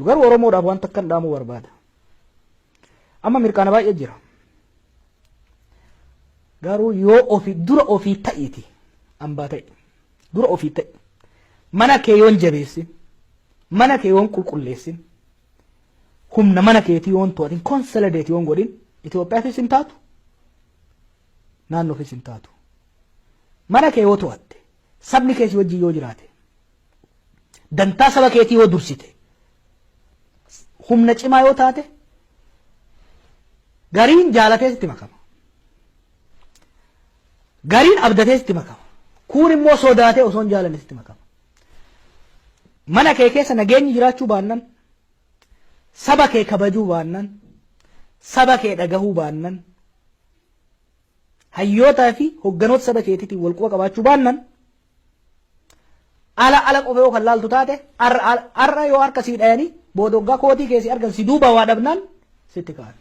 Garuu Oromoodhaaf waan takkan dhaamuu barbaada. Amma mirqaana baay'ee jira. Garuu yoo ofii dura ofii ta'iiti ambaa ta'i. Dura ofii ta'i. Mana kee yoon jabeessin, mana kee yoon qulqulleessin, humna mana keetii yoon to'atin, consolidate yoon godhin, Itoophiyaafis hin taatu, naannoofis hin taatu. Mana kee yoo to'atte, sabni kee si wajjin yoo jiraate, dantaa saba keetii yoo dursite, humna cimaa yoo taate, gariin jaalatee sitti makama. Gariin abdatee sitti makama. Kuun immoo sodaatee osoo hin jaalanne sitti makama. Mana kee keessa nageenyi jiraachuu baannan, saba kee kabajuu baannan, saba kee dhagahuu baannan, hayyootaa fi hogganoota saba keetiitiin wal quba qabaachuu baannan, ala ala qofa yoo kan laaltu taate, har'a yoo harka sii dhayanii, booda waggaa kootii keessi argan si duuba waa dhabnaan sitti ka'an.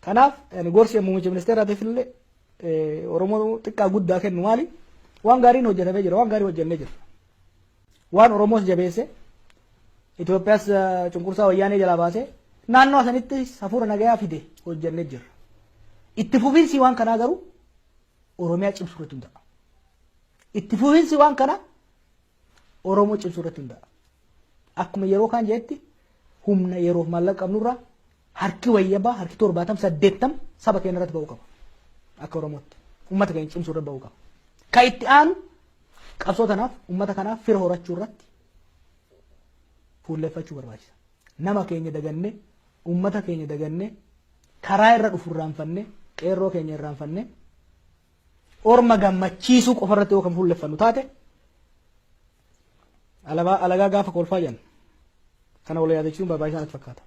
Kanaaf ani gorsi muummicha ministeeraatiif illee Oromoo xiqqaa guddaa kennu maali? Waan gaariin hojjetamee jira, waan gaarii hojjennee jira. Waan Oromoos jabeesse, Itoophiyaas cunqursaa wayyaanee jalaa baasee, naannoo sanitti hafuura nagayaa fide hojjennee jirra. Itti fufiinsi waan kanaa garuu Oromiyaa cimsuu irratti hundaa'a. Itti fufiinsi waan kanaa Oromoo cimsuu irratti hundaa'a. Akkuma yeroo kaan jedhetti, humna yeroof maallaqa qabnurraa harki wayyabaa, harki 70, 80 saba keenya irratti ba'uu qaba. Akka Oromootti uummata keenya cimsuu irratti ba'uu qaba. Kan itti aanu qabsoo tanaaf, uummata kanaaf fira horachuu irratti fuulleffachuu barbaachisa. Nama keenya dagannee, uummata keenya dagannee, karaa irra dhufu irraanfannee, qeerroo keenya irraanfannee, orma gammachiisuu qofa irratti yoo kan fuulleffannu taate, alagaa gaafa kolfaa jenna. Kana wal yaadachiisuun barbaachisaa natti fakkaata.